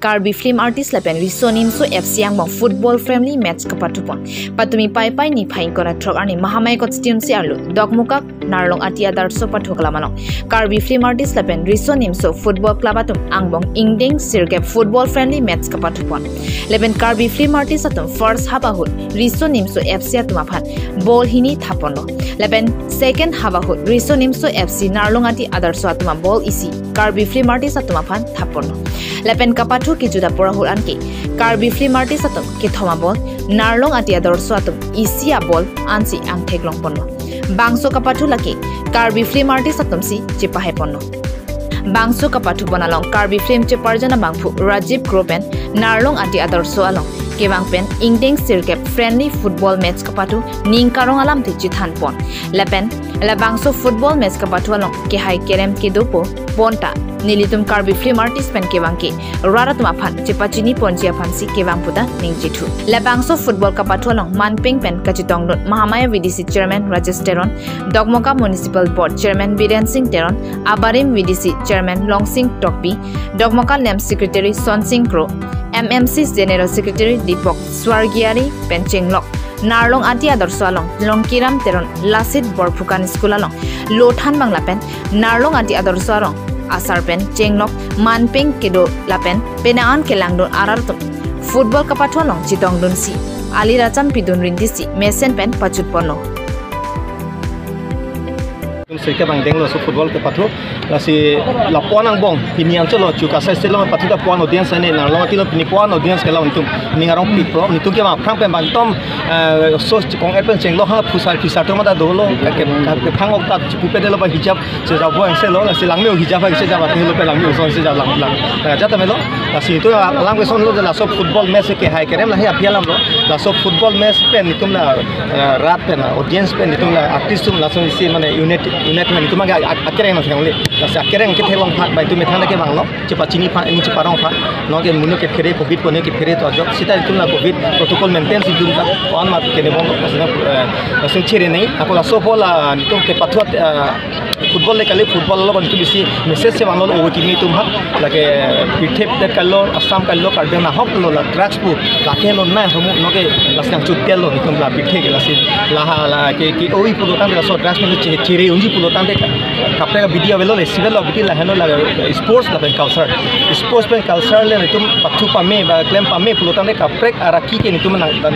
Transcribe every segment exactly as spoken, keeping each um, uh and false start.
Karbi Film Artist lapen Riso Nimso F C angbong football friendly match kapathu pon. Patumi Paipai niphai ingkoi ra throk arni Mahamaya constituency arlo Dokmoka Narlongati Adarsho pathu kalam along Karbi Film Artist lapen Riso Nimso Football Club atum angbong ingdeng sirkep football friendly match kapathu pon. Lapen Karbi Film Artist atum first half ahut Riso Nimso F C atum aphan ball hini thap ponlo. Lapen second half ahut Riso Nimso F C Narlongati Adarsho atum ball isi Karbi Film Artist atum aphan thap ponlo. Lapen kapathu kejut apor ahut anke Karbi Film Artist atum kethom ball, Narlongati Adarsho atum isi ball ansi angthek long ponlo. Bangso kapathu lake Karbi Film Artist atumsi chepahai ponlo. Bangso kapathu pon along Karbi Film cheparjon abangphu Rajiv Kro pen Narlongati Adarsho along kevang pen ingdeng sirkep friendly football match kapathu ning karong alamthe chethan pon. Lapen labangso football match kapathu along kehai kerem kedopo pon ta nelitum Karbi Film Artist pen kevang ke rat atum aphan chepachini ponji aphansi kevang puta ningchethu. Labangso football kapathu along manpeng pen kachetongdun Mahamaya V D C Chairman Rajesh Teron, Dokmoka Municipal Board Chairman Biren Singh Teron, Abarim V D C Chairman Longsing Tokbi, Dokmoka Lem Secretary Sonsing Kro, M M C General Secretary Deepak Swargiari pen chenglok Narlongati Adarsho along Longkiram Teron Lasit Borphukan School along lothan bang lapen Narlongati Adarsho arong asar pen chenglok manpeng kedo lapen penang an kelangdun arat atum football kapathu along chetongdunsi ali racham pidun rintisi mesen pen pachut ponlo. Tum sirkep angdeng lo so football kapathu, lasi lapu-an angbong pini anchot lo Chukasa State lo pathu ta pu-an audience ane, Narlongati lo pini pu-an audience ke lo nelitum ning arongpik lo, nelitum ke ma aphrang pen bang tom, eh, so kong-et pen chenglok ha phusar phisar atum ta dolo, ke, ke, kephang-ok ta chipu pedetlo ba hijab sejabo angse lo, lasi langme-o hijab angse jab ate lo pen langme-o son sejab lang lang. Eh, jat ta melo, lasi nelitum alam ke son lo, laso football match kehai kerem lahai aphi alam lo, laso football match pen nelitum la, eh, rat pen la audience pen nelitum la artist atum laso isi mane unit, unit pen nelitum ke ak-, akereng nangthek ongle. Lasi akereng kethe long pha, bai tu methang ke bang lo, chepachini pha, ini cheparong pha. Non ke monit kephere covid pone kephere to ajok. Sita nelitum la covid protocol maintain si dun ta, pu-an ma kene bom lo, lasi na, eh, lasi chere nai. Ako laso pu la nelitum kepathu, eh, football le kali, football lo nelitum isi message si bang lo, owe kimi atum ha. Lake pirthe det kalo, Assam kalo, Karbi Anglong ahok lo la drugs pu lake lo nai homo, non ke lasi nangchut tel lo nelitum la pirthe ke lasi laha la ke, ke oi pulo tangte laso drugs pu che, chere unji pulo tangte kaprek abidi avelo, le civil abidi lahenlo la sports lapen culture. Sports pen culture le nelitum pathu pame ba klem pame pulo tangte kaprek araki ke nelitum nang, nang,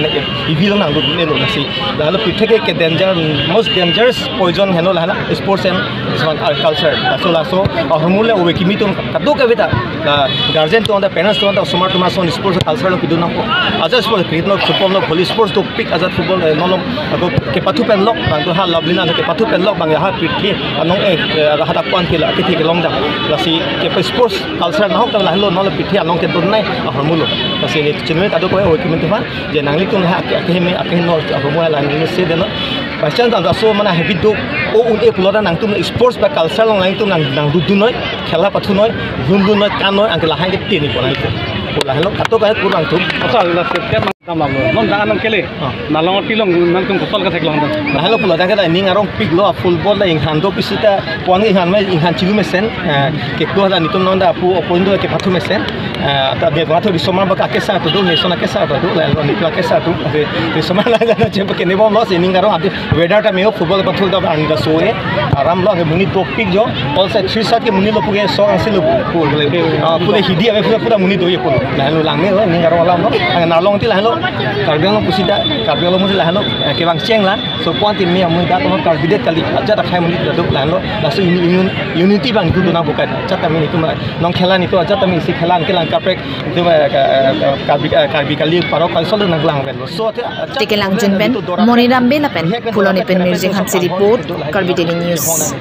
ibil nangdun melo lasi. Lahelo pirthe ke, ke danger, most dangerous poison henlo lahelo sports and, uh, culture. Laso laso ahormu le owe kimi atum kadokave ta, la guardian atum ta, parents atum ta, osomar atum ason sports culture lo pidun nangpo. Ajat sports, cricket lo, football lo, volley sports dopik ajat football, eh, non lo, ako kepathu pen lok, bang tu ha Lovelina kepathu pen lok, bang ya ha pirthe anong, eh, eh, ha dak pu-an ke la kethe kelong dam. Lasi kepa sports culture nahok ta lahelo non lo pirthe anong kedun nai ahormu lo. Lasi ne chinwe kadokave owe kimi atum ha, je nanglitum ha ke, ke me, ke no ahormu la nangli se deno. By chance ta laso mane habit do, o un-e pulo ta nangtum sports ba culture along nangtum nang, nangdundun noi, khela pathu noi, dundun noi, kan noi, anke lahai ke tini ko nangtum. Ko lahelo, kato ka kurang tum. Asal la setiap nang tam lo. Non jangan nang kele. Ah. Nalong tilong nangtum kupal ka theklong dong. Lahelo pulo ta ke ta ning arongpik lo, football la inghan do pisi ta, pu-an inghan me, inghan chilu mesen, eh, ke ko la nelitum non ta pu opon do kepathu mesen. Eh, ta de ba to risomar ba ka kesa to do, ne sona kesa to do, la lo ni ka kesa to, de risomar la jana che ba kene bom lo, si ning arong adi weather ta me-o, football pathu ta an da so e, aram lo ke monit dopik jo, all side three side ke monit lo pu ke so angse lo pu, pu le, ah, pu le hidi ave pu, pu ta monit do ye pu. Lahelo langme lo, ning arong alam lo, ang Narlongati lahelo, Karbi Anglong pusi ta, Karbi Anglong pusi lahelo, eh, kevang cheng la, so pu-an ti me amun da ko Karbi det kali, ajat akhai monit do lahelo, laso uni-, uni-, unity bang tu na bukan, ajat kami nelitum non khela nelitum ajat kami isi khela kelang kaprek. Itu, eh, ka-, ka-, Karbi, eh, Karbi kali parok kali solo nanglang pen. So, te, eh, Tekelang Junben, Moni Rambe lapen Puloni pen Mirjeng Hanse report, Karbi Daily News.